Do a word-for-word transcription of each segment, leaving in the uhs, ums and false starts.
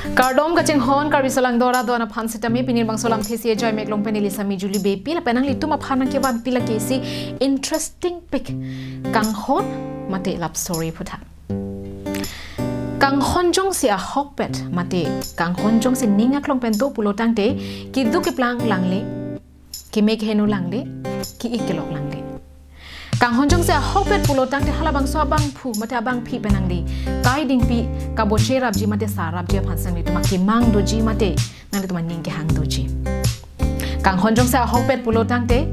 Kardom kachinghon Karbi Solangdo arat do-an aphan sitame pini labangso alamthe si ajoine mek along pen neli Sami Julie Beypi lapen nanglitum aphan nangkevanpi lake isi interesting pik kanghon mate love story aphuthak. Kanghon jongsi ahokpet mate kanghon jongsi ning aklong pen do pulo tangte keduk keplang langle, keme keheno langle, ki-ik kelok langle. Kanghon jongsi ahokpet pulo tangte halabangso abangphu mate abangpi pen nangli kai dingpi kaboche rapji mate sa rapji aphan si nanglitum akemang doji mate nanglitum aning kehang doji. Kanghon jongsi ahokpet pulo tangte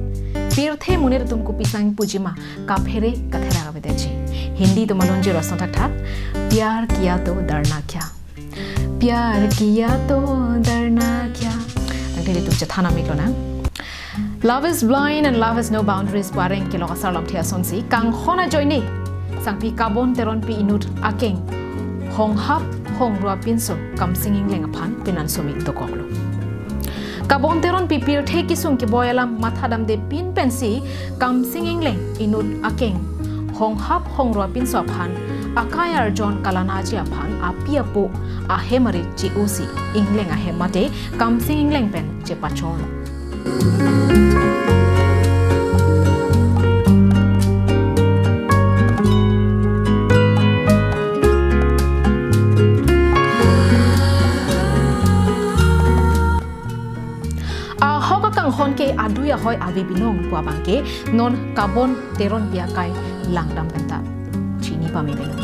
pirthe monit atum kopi sang puji ma, kaphere katherak avedetji. Hindi atum alunji ro asonthakthak, "Pyar kiya to darna kya, pyar kiya to darna kya." Tangte ilitum chethan amik lonang. Love is blind and love has no boundaries pu areng kelok asar alamthe asonsi kanghon ajoine sangpi Kabon Teronpi inut akeng honghap hongru apinso Kamsing Engleng aphan penan sumik dokoklo. Kabon Teronpi pirthe kesung keboi alam mathadamde pin pensi Kamsing Engleng inut akeng honghap hongru apinso aphan akai arjon kalanaji aphan api apo ahem arit che-osi Engleng ahem mate Kamsing Engleng pen chepachor. Ahok akanghon ke adui ahoi ave binong pu abang ke non Kabon Teronpi akai langdam penta chini pame binong.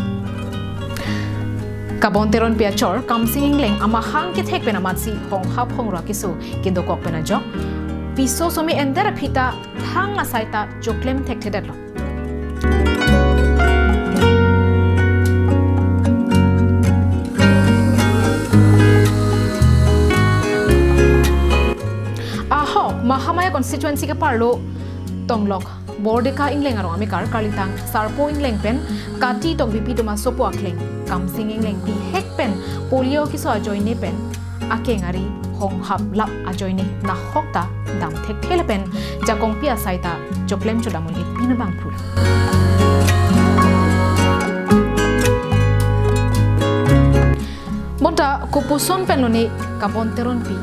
Kabon Teronpi achor Kamsing Engleng amahang kethek pen amatsi honghap hongru akeso kedokok pen ajok piso some enter aphi ta thang asai ta choklem thekthedetlo. Ahok Mahamaya constituency keparlo tonglok Bordeka Engleng arong amekar karlitang Sarpo Engleng pen Kati Tokbipi atum asopo akleng Kamsing Engleng bihek pen polio keso ajoine pen akeng ari honghap lap ajoine nahok ta dam thekthe lapen jakongpi asai ta choklem chodam un-e pin abangphu. Bonta kopuson pen lone Kabon Teronpi,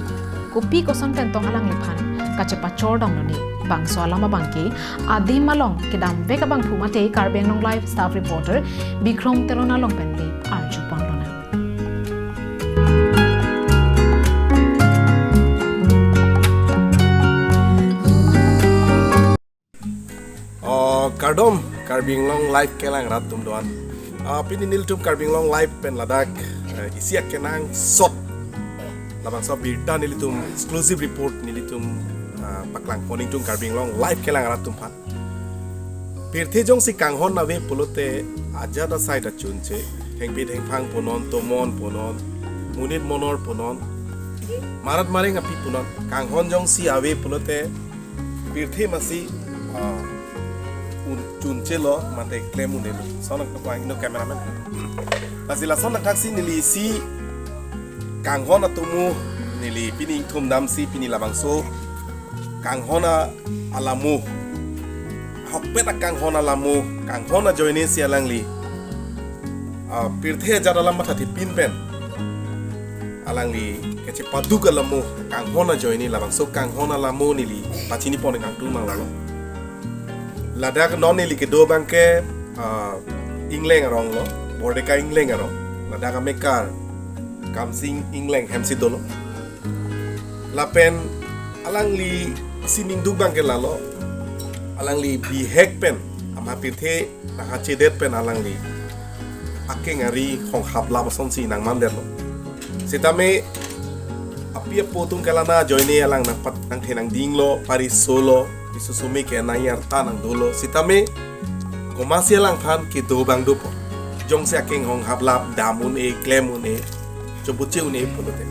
kopi koson pen tong alangliphan kachepachor dam lone, bangso alam abang ke adim along kedam vek abangphu mate Karbi Anglong Live staff reporter Bikrom Teron along pen le arjupon lonang. Oh, kardom, Karbi Anglong Live kelang rat atum do-an. Ah, pini nelitum Karbi Anglong Live pen ladak, eh, isi akenangsot labangso abirta nelitum exclusive report nelitum, ah, paklang pon ingtung Karbi Anglong Live kelang rat atum aphan. Pirthe jongsi kanghon ave pulote ajat asai ta chunche, thengpi thengphang punon, tomon punon, monit monor punon, marat mareng api punon. Kanghon jongsi ave pulote pirthe masi, ah, un chunchelo mate klem un-elo. Sonang ko ang ino cameraman. Lasi lason nangthaksi neli isi kanghon atomo neli pini ingthum damsi pini labangso kanghon a alamo, hokpet akanghon alamo, kanghon ajoine si alangli, ah, pirthe ajat alam mathathi pin pen alangli kachepaduk alamo kanghon ajoine, labangso kanghon alamo neli pachini pon ingtung mang lalo. Ladak non neli kedo abang ke, ah, Engleng arong lo, Bordeka Engleng arong. Ladak amekar Kamsing Engleng hemsi dolo. Lapen alangli sining duk abang ke lalo. Alangli bihek pen, ama pirthe nangkachedet pen alangli akeng ari honghap lap asonsi nangmandetlo. Sitame api apo atum kalana ajoine alang nangpat nangthe nangdinglo, pariso lo, piso some ke nai arta nangdolo. Sitame komatsi alangphan kedo abang dopo. Jongsi akeng honghap lap dam un-e, klem un-e, chobuche un-e pulote.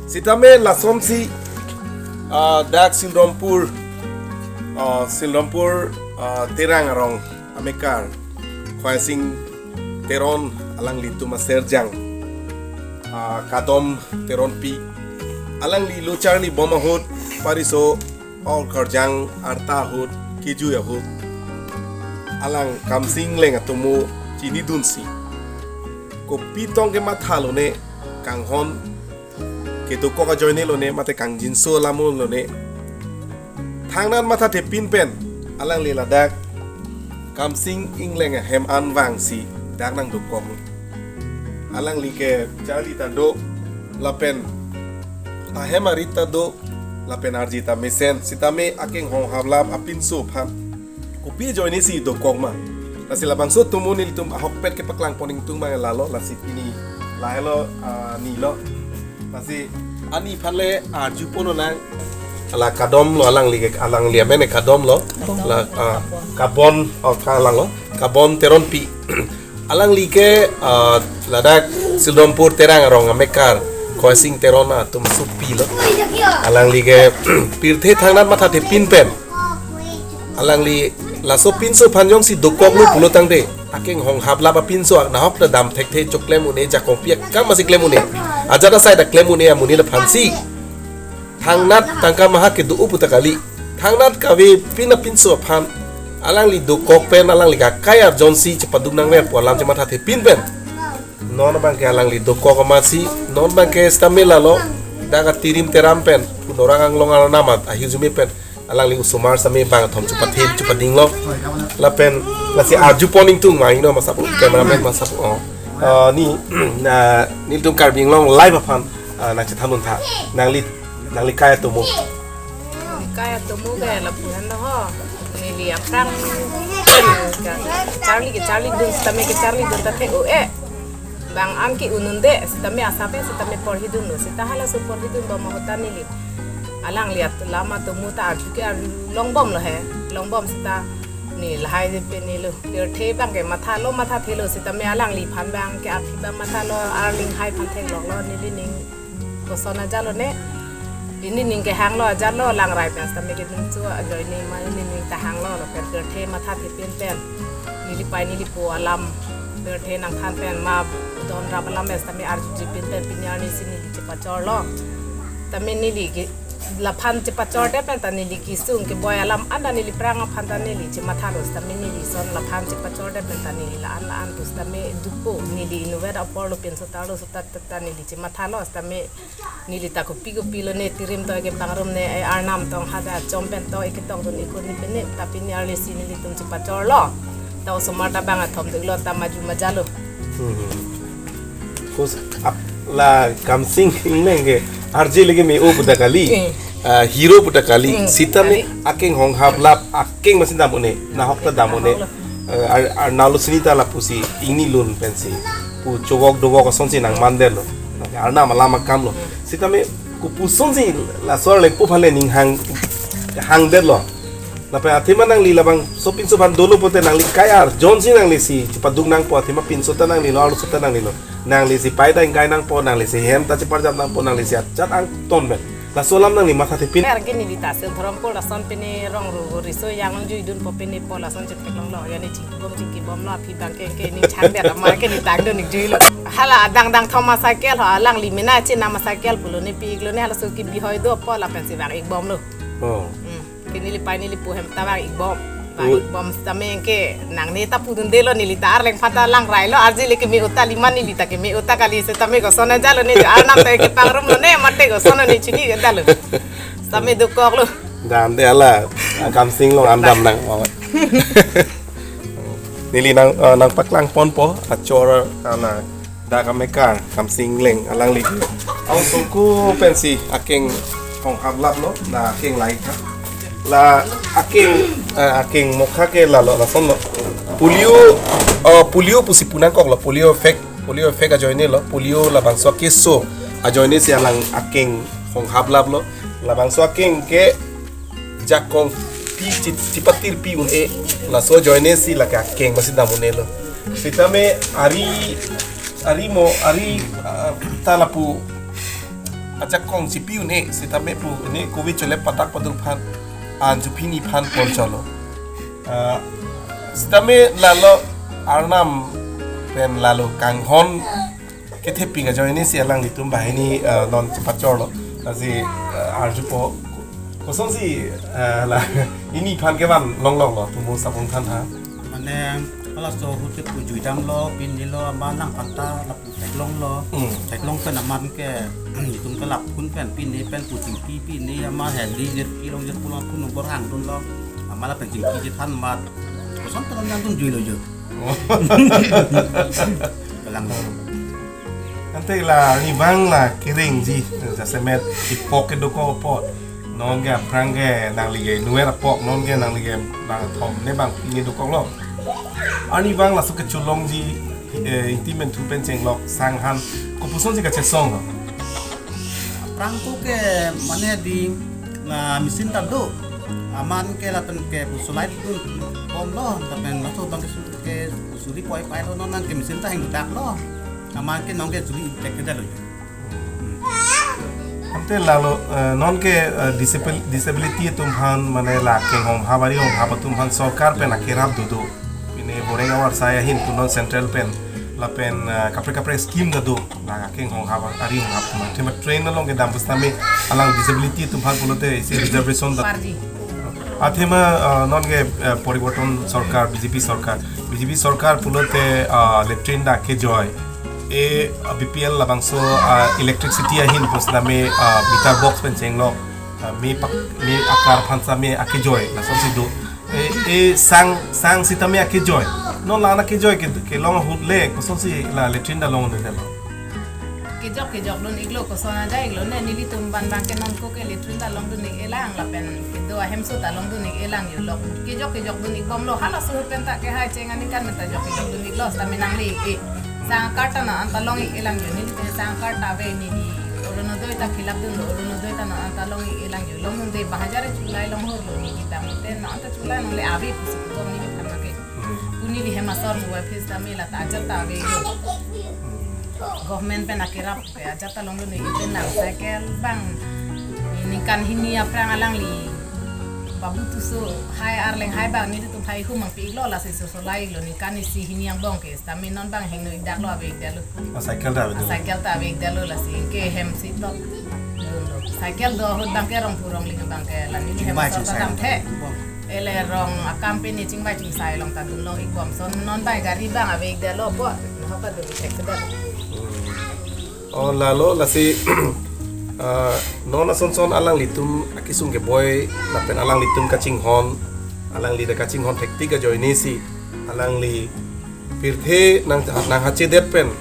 Sitame lasonsi, ah, dak Silrampur, ah, Silrampur, ah, Terang arong amekar Khoising Teron alanglitum aserjang, ah, Kadom Teronpi, alangli lo charli bom ahut, pariso paul karjang arta ahut, kejui ahut, alang Kamsing Engleng atomo chinidunsi, kopi tong kematha lone kanghon kedokok ajoine lone mate kangjinso alam lone. Thangnat mathathepin pen alangli ladak Kamsing Engleng ahem an vangsi dak nangdokok. Alangli ke charli ta do, lapen ahem arit ta do, lapen arje ta mesen, sitame akeng honghap lap apinso aphan kopi ajoine si dokok ma. Lasi labangso atomo nelitum ahokpet kepaklang pon ingtung ma lalo, lasi pini lahelo, ah, ni lo. Lasi ani aphan le arju pon nang. La kadom lo alangli ke, alangli amen kadom lo. La, ah, Kabon, oh, kalang lo. Kabon Teronpi. Alangli ke, ah, ladak Sildompur Terang arong amekar Khoising Teron atum supi lo. Alangli ke pirthe thangnat mathathepin pen alangli laso pinso aphan jongsi dokoklo pulo tangte, akeng honghap lap apinso nahok ta dam thekthe, choklem un-e, jakong pi akam asi klem un-e, ajat asai ta klem un-e amonit aphansi thangnat tangka maha kedo-o pu ta kali. Thangnat kavepin apinso aphan alangli dokok pen alangli kakai arjonsi chepaduk nangver pu alam chemathathepin pen non abang ke alangli dokok amatsi, non abang ke sitame lalo, dak atirim teram pen, pu Norang Anglong arnam ahijume pen alangli osomar sitame bangkethom chepathe chepadinglo. Lapen lasi arju pon ingtung ma ingno, masapo, cameraman masapo. Oh. Ah, ni, na, nelitum Karbi Anglong Live aphan, ah, nangchethan un tha. Nangli, nangli kai atomo. Kai atomo ke lapu henlo ho. Neli aphrang ke charli ke charlidun, sitame ke charlidun ta thek-o-e. Bang an ke un-un de, sitame asap he, sitame porhidunlo. Sita halaso porhidun bom ahut ta neli alangli at-, lam atomo ta arju ke arju longbomlo he. Longbom sita neli lahai je pen neli lo. Pirthe abang ke mathalo, mathathelo, sitame alangliphan abang ke aphi abang mathalo, arling hai aphan thekloklo, neli ning koson ajatlo ne. Pini ning kehanglo ajatlo, langrai pen sitame kedun chu ajoine ma pini ning ta hanglo, lapen pirthe mathathepin pen neli pei neli po alam pirthe nangthan pen ma don rap alam pen sitame arjujepin pen pini arni si neli chepachorlo. Sitame neli ke laphan chepachordet pen ta neli kesung keboi alam an ta neli aphrang aphan ta neli chemathalo, sitame neli son laphan chepachordet pen ta neli la-an la-an pu sitame dopo, neli inutvet apor lo, pinso tarlo, so ta, ta, ta neli chemathalo, sitame neli ta kopi kopilo ne, tirim to eke pangrum ne, eh, arnam tong hada chom pen to eke tong dun ikut ni pen ne, ta pini arni si nelitum chepachorlo. Ta osomar ta bangkethom diklo, ta maju majalo. Hmm. Kus ap la Kamsing Engleng ke arje lagi me-o pu ta kali. Hmm. Ah, hero pu ta kali. Hmm, sitame kali. Akeng honghap lap akeng masi dam un-e, nahok ta dam un-e. Nahok lo. Eh, ar, arnam lo sini ta lapusi ingni lun pensi pu chovok dovok asonsi nangmandetlo. Arnam alam akamlo. Sitame kopusonsi laso arleng pu aphan le ning hang, hangdetlo. Lapen athema nangli labangso pinso aphan dolo pote nangli kai arjonsi nanglisi chepaduk nangpo, athema pinso ta nanglilo, arloso ta nanglilo. Nanglisi pei ta ingkai nangpo, nanglisi hem ta cheparjap nangpo, nanglisi ajat angton pen. Laso alam nangli mathathepin. Ergi neli ta Sildompur lason pini rong ru riso yang juidunpo, pini po lason chetheklonglo, ya ne chingkibom chingkibomlo, aphi abang ke ke ning changdet ama ke ne tangdun ning juilo. Hala adang dang thom acycle ho, alangli mena chin nama cycle pulo ne pi-iklo ne, halaso kebi hoi dopo lapensi vang-ikbomlo. Oh. Hmm. Ke neli pei neli po hem ta vang-ikbom. Ui. Vang-ikbom sitame ke nangne ta pudundelo, neli ta arleng aphan ta langrailo, arje le keme-o ta lima, neli ta keme-o ta kali, sitame koson ajatlo ne, arnam ta eke pangrumlo ne, mate koson ne chini ke dalo. Sitame dokoklo. Dam de hala, ah, Kamsing lo andam nang. Oh. Neli nang, ah, nangpaklang ponpo, achor, ah, na dak amekar Kamsing Engleng alangli ke. Aung tungku pensi akeng honghap laplo, na akeng lai tha. La akeng, eh, akeng mokha ke lalo, lasonlo. Polio, eh, polio pusi pu nangkoklo, polio effect, polio effect ajoinelo, polio labangso keso ajoine si alang akeng honghap laplo. Labangso akeng ke jakong pi chi-, chipatir pi un-e, laso ajoine si lake akeng masi dam un-elo. Sitame ari, ari mo, ari, ah, ta lapu ajakong chipi un-e, sitame pu ne covid cholep padak paduk aphan, anju pini aphan pon cholo. Ah, sitame lalo arnam pen lalo kanghon kethepik ajoine si alanglitum banghini, eh, non chepachorlo. Lasi, eh, arjupo, kosonsi, eh, la, ini aphan kevan longloklo, tumo sabong than ha. Mane, Halaso ahut ke pu juidamlo, pini lo, amat nang panta lapu theklonglo. Hmm. Theklong pen amat ke, itum ke laphun pen, pini pen pu chingki, pini amat heli jirpi long jirpi long pu nombor hangdunlo. Amat lapen chingki chethan amat. Koson teron nangdun juilo jo. Oh. Kalang. Ante la arnivang la kerengji, jasemet ipok kedo ko apot. Non ke aphrang ke nangli ke nuer apok, non ke nangli ke bangthom ne bangphli ne dokoklo. Arnivang laso kecholongji, eh, ingti menthu pen chenglok sang han, kopusonsi kachesonglo. Aphrang ko ke mane di na machine ta do. Amat ke lapen ke pu solai dun bomlo, lapen laso abang ke su-, ke suri poi pailo, non nang ke machine ta hingdaklo. Amat ke nong ke suri tek kedalo. Ante lalo, eh, non ke, eh, disabil-, disability atum aphan mane la kenghong hap ari hong hap atum aphan sorkar pen akerap dodo. Pine boreng awar saya hin pu non central pen lapen, eh, kaprek kaprek scheme ta do. La kenghong hap ari hong hap atum aphan. Thema train along kedam pusitame alang disability atum aphan pulote isi reservation ta. Parji. Athema, ah, non ke, ah, poriborton sorkar, B J P sorkar, B J P sorkar pulote, ah, latrine ta kejoi. E, ah, B P L labangso, ah, electricity ahin pusitame, ah, meter box pen chenglok, ah, me pak, me akar aphan sitame akejoi, lasonsi do. E, e sang, sang sitame akejoi. Non la-an akejoi ke, kelong ahut le, kosonsi la latrine ta longdunlo. Kejok kejok dun iklo, koson aja iklo ne, nelitum abang ke non ko ke latrine ta longdun ik-elang lapen kedo ahemso ta longdun ik-elang jo lok. Kejok kejok dun ikbomlo, halaso ahut pen ta kehai cheng aningkan pen ta jok kejok dun iklo, sitame nangli ik. Sang akar ta non anta long ik-elang jo, nelitum sang akar ta ave, neli Orunodoi ta fill up dunlo, Orunodoi ta non anta long ik-elang jo. Longdunde bahajar chulai longhorlo neli ta, mate non anta chulai longle ave pusi ko neliphan ke. Hmm. Pu neli hem asor mobile office ta mela ta ajat ta ave jo. Hmm. Government pen akerap ke ajat ta longdun ik, itum nang cycle abang ningkan hini aphrang alangli Babu Tisso hai Arleng hai abang nelitum hai humang pi iklo, lasi so solai iklo, ningkan isi hini angbong ke sitame non abang hingno ikdaklo, ave ikdaklo. Ah, cycle ta ave. Ah, cycle ta ave ikdaklo, lasi ke hemsi tok dunlo. Cycle do ahut abang ke rong phu rong ling abang ke la neli hem asor ta damthe. Ele rong akam pen ne chingvai chingsai along ta dunlong ikbom, son non bai gari abang ave ikdaklo bo. Nahok ta dun ik thek kedo. Hmm. Oh, lalo lasi, ah, non asonson alanglitum akesung keboi lapen alanglitum kachinghon, alangli ta kachinghon thektik ajoinesi alangli pirthe nang, nanghachedet pen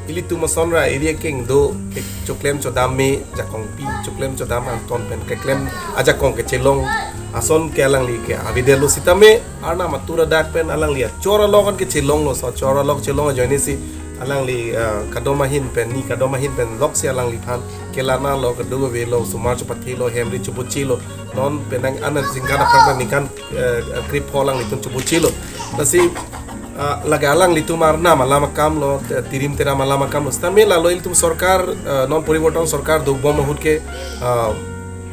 ilitum ason ra area keng do kechoklem chodam me, jakong pi choklem chodam angton pen keklem ajakong kechelong ason ke alangli ke avedetlo sitame, Arnam atur adak pen alangli achor along an kechelonglo, so achor along chelong ajoinesi alangli, ah, kadom ahin pen, ni kadom ahin pen loksi alangliphan kelang-anlo, kedo avelo, osomar chopathelo, hem ri chobochelo, non penang an aningkan aphrang pen ningkan, eh, krepho alanglitum chobochelo. Lasi, ah, lake alanglitum Arnam alam akamlo, te-, tirim teram alam akamlo. Sitame lalo ilitum sorkar, eh, non poriborton sorkar dobom ahut ke, ah,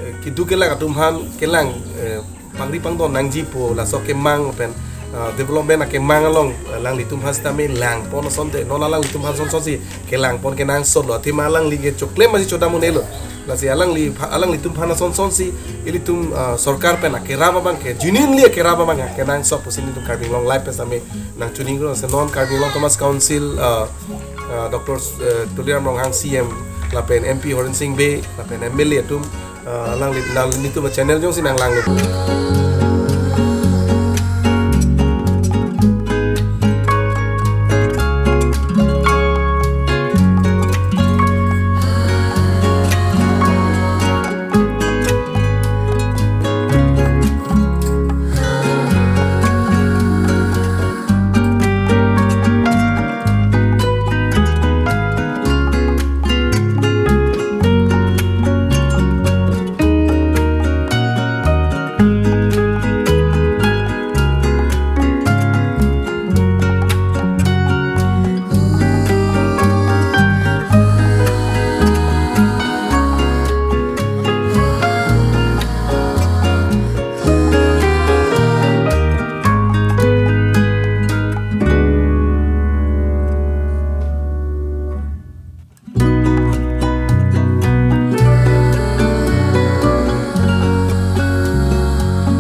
eh, keduk kelak atum aphan kelang, eh, pangri pangdon nangji pu laso kemang pen, ah, development akemang along, ah, alanglitum aphan sitame langpon asonte, non alanglitum aphan sonsonsi kelangpon kenangsotlo, athema alangli kechoklem masi chodam un-elo. Lasi alangli, alanglitum aphan asonsonsi ilitum, ah, sorkar pen akerap abang ke genuinely akerap abang kenangsot pusi nelitum Karbi Anglong Live pen sitame nangchiningri, lasi non Karbi Anglong Autonomous Council, ah, ah, Doctor, eh, Tuliram Ronghang C M, lapen M P Horen Sing Bey, lapen M L A atum, ah, alangli, nanglitum channel jongsi nanglanglo.